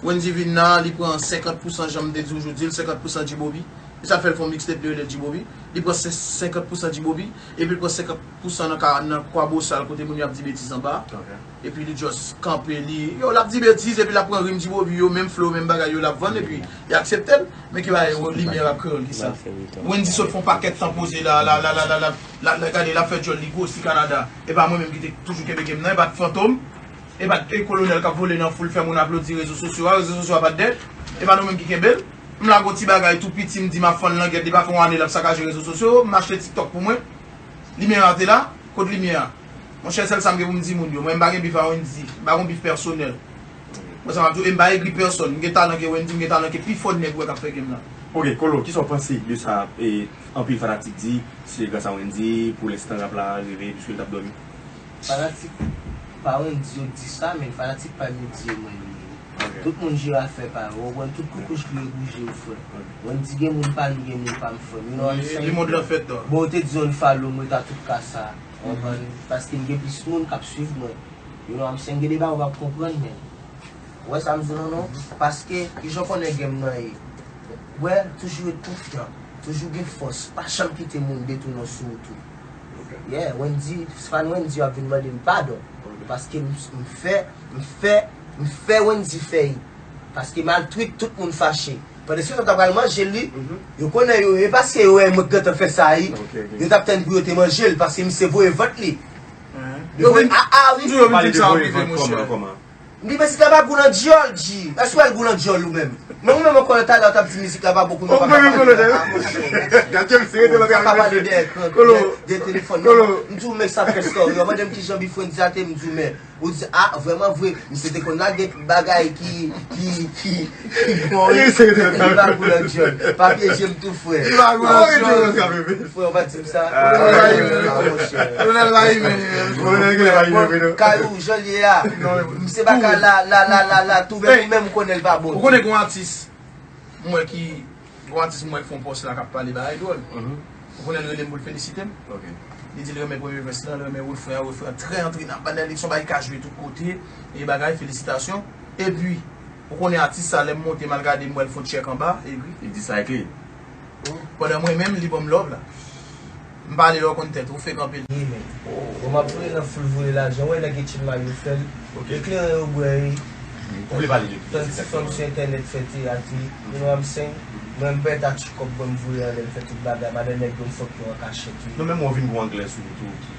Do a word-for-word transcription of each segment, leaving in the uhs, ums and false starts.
Wendy vin la, li pran senkant pousan, jan m te di w jodi, l senkant pousan G-Bobby. E sa fè l fè yon mixtape li rele G-Bobby. Li pran se- senkant pousan G-Bobby, epi l pran senkant pousan nan, ka- nan Kwabosal kote moun yo ap di betiz anba. Epi li just kanpe, li, yo, l ap di betiz, epi l ap pran rim G-Bobby yo, menm flow, menm bagay yo, l ap vann, epi li aksepte l. Men ki bagay, limyè ap kreyòl, ki sa? Wendy sot fè yon pakèt tan poze la, la, la, la, la, la, la, la, gade, l ap fè djòl li gwosi Kanada. E pa mwen menm ki te toujou kenbe game nan, e pa t Fantom, e pa t, e Kolonèl k ap vole nan foul, fè moun aplodi rezo sosyo a, rezo sosyo a pa t dèd, e pa nou menm ki kenbe l. M lage yon ti bagay tou piti, m di m ap fann langèt, li pa fè yon ane l ap sakaje rezo sosyo, m achte TikTok pou mwen. Limyè a te la, kot limyè a? Monchè, sèl sa m gen pou m di moun yo, mwen m pa gen bif a Wendy, m pa gen bif pèsonèl. Mwen sa m ap di w, e m pa egri pèsonn, m gen talan ke Wendy, m gen talan ke pi fò nèg ou wè k ap fè game la. Ok, Kolo, kisa w panse de sa, e, anpil fanatik di, se gras a Wendy, pou lenstan rap la rive, piske l t ap dòmi? Fanatik pa Wendy yo di sa, men fanatik pa Wendy yo mwen li ye. Tout moun jere afè pa yo, ou konprann, tout koukouch li yo bouje yo, frè. Wendy gen moun pa l, m gen moun pa m, frè m. You know what I'm saying? Bon, ou te di yon follow mwen ta tout ka sa, ou konprann? Paske m gen plis moun k ap swiv mwen. You know what I'm saying? Gen de bagay ou p ap konprann, men. Ou wè sa m di w lan non? Paske, kijan w konnen game nan ye? Wè, toujou ret konfyan. Toujou gen fòs. Pa janm kite moun detounen w sou wout ou. Yeah, Wendy, se pa Wendy ap vin mande m padon. Paske m, m fè, m fè, m fè Wendy fè l. Paske m al tweet, tout moun fache. Pandan se tan, t ap pral manje l, li. Yo konnen yo, e paske yo wè mwen k gentan fè sa, wi. Yo t ap tann pou yo te manje l, paske misye voye vant li. Yo wè, a, a, wi. M di w, mizik sa ap rive, monchè. Di mizik la pa gou nan dyòl, G. Èske w wè l gou nan dyòl ou menm? Men ou menm ankò talè w t ap di mizik la pa bon, kounye a w pa ka pale. Ah, monchè. Gade misye rete nan travay, misye. Ou pa ka pale dèyè ekran, dèyè telefòn, non. M di w, men sa fè story. Yo mande m kijan bif Wendy a te, m di w, men. Ou di, ah, vrèman vre. Misye te konn lage bagay ki, ki, ki, ki bon, wi. Li pa gou nan dyòl. Pa pyeje m tou, frè. Li pa gou nan dyòl. Frè, ou pa di m sa. Ah, monchè. Kolonèl pa rive. Kolonèl pa rive, non. Kay ou, jan l ye a. Misye pa ka la, la, la, la, la, tou, men ou menm ou konnen l pa bon. Ou konnen gon atis, m wè ki, gon atis m wè k fè yon pòs la k ap pale bagay dwòl. Ou konnen l rele m pou l felisite m. Li di l renmen premye vès lan, l renmen refren an, refren an trè antrenan, bann li son bagay ka jwe tout kote, e bagay, felisitasyon. Epi, ou konnen atis sa, lè m monte, m al gade, m wè l fè yon tchèk anba, epi. Li di sa ekri. Pandan mwen menm, li ban m love la. M pale lè w konn tèt ou, fake anpil. Wi, men. Bon, m ap voye nan foul voye lajan. Wè nèg Etchin Mayo fè l. Ekleren yo bwè, wi. Ou vle pale de ki? Tann ti fanm sou entènèt fè teyat, wi. You know what I'm saying? Mwen, m pèt a ti kòb, ban m voye anlè, m fè tout bagay. Madan nèg yo, m fòk yo an kachèt, wi. Non, men mwen vin gon anglè sou ou tou ki.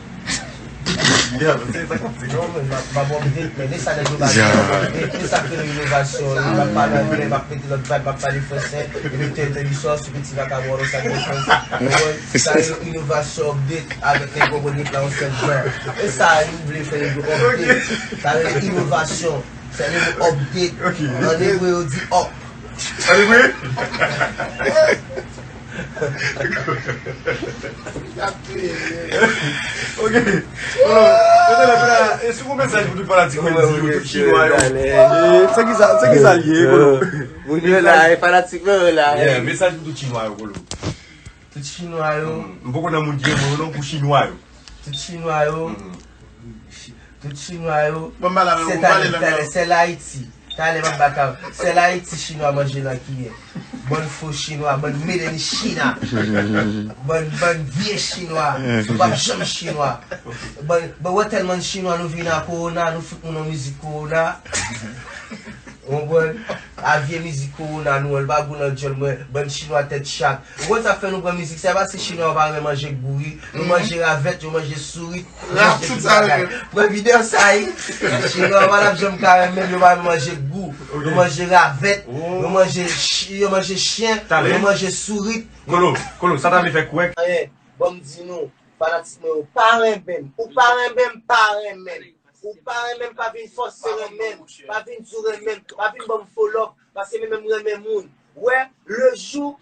Yeah, se sa k ap di. Non, men m ap, m ap update, men de sa nèg yo pa di, update, de sa k rele inovasyon, wi. M ap pale anglè, m ap mete lòt vibe, m ap pale fransè, epi te entèdisyon sou piti vakabon, sa k gen frans. Sa yo inovasyon, update, avèk nèg yo konn repla yon sèl jan. E sa, nou vle fè nèg yo update. Sa rele inovasyon. Sa rele update. An ebre, yo di up. An ebre? Ok. Alò, e si w gon mesaj pou tout fanatik Wendy yo, tout chinwa yo. Sa ki sa, sa ki sa l ye, Kolo? Moun yo la, e fanatik mwen yo la. Yeah, mesaj pou tout chinwa yo, Kolo. Tout chinwa yo. M poko nan moun ki renmen yo non, pou chinwa yo. Tout chinwa yo. Tout chinwa yo. Bon, m pale avè w, m pale lang nan. Sèl Ayiti. Talè m ap bat avè w. Sèl Ayiti chinwa manje nan kiyè. Bann fo chinwa, bann made in China. Bann, bann vye chinwa. Nou p ap janm chinwa. Bann, bann wè tèlman chinwa nou vin a kowona, nou fout moun nan mizik kowona. Ou konprann? A vye mizik kowona nou an, l pa gou nan dyòl mwen, bann chinwa tèt chat. Ou konn sa k fè nou pran mizik sa, e pa si chinwa yo pa renmen manje gou wi. Nou manje ravèt, yo manje sourit, yo manje tout bagay. Pran videyo sa wi. Chinwa yo pa t ap janm ka renmen, yo pa renmen manje gou. Yo manje ravèt, yo manje ch-, yo manje chen, yo manje sourit. Kolo, Kolo, sa ta vle fè kwèk? Anyen, ban m di nou, fanatik mwen yo, pa renmen m. Ou pa renmen m, pa renmen m. Ou pa renmen m, pa vin fòse renmen m, pa vin di w renmen m, pa vin ban m fo love, paske mwen menm m renmen moun. Wè, le jou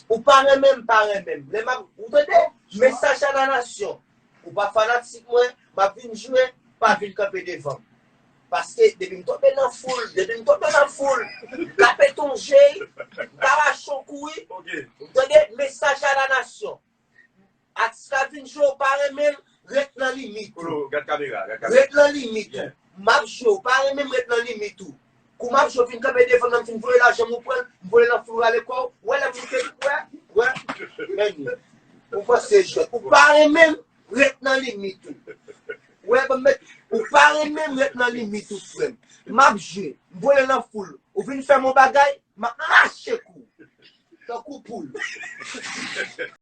ou pa renmen m, pa renmen m. Lè m ap, ou tande? Mesaj a la nasyon. Ou pa fanatik mwen, m ap vin jwe, pa vin kanpe devan m. Paske depi m tonbe nan foul, depi m tonbe nan foul, m ka pete yon je, m ka rache yon kou wi. Ou tande? Mesaj a la nasyon. Atis la vin jwe, ou pa renmen l, ret nan limit ou. Kolo, gad kamera, gad kamera. Ret nan limit ou. Yeah. M ap jwe, ou pa renmen m, ret nan limit ou. Kou m Ap jwe fin kanpe devan nan fin voye lajan m ou pran, voye nan foul rale kò w. Wè lè moun te wè, wè. Men ou panse jwèt. Ou pa renmen m, ret nan limit ou. Wè, ban m met, ou pa renmen m, ret nan limit ou frè m. M ap jwe, m voye nan foul. Ou vin fè m yon bagay, m ap mache kou. Tankou poul.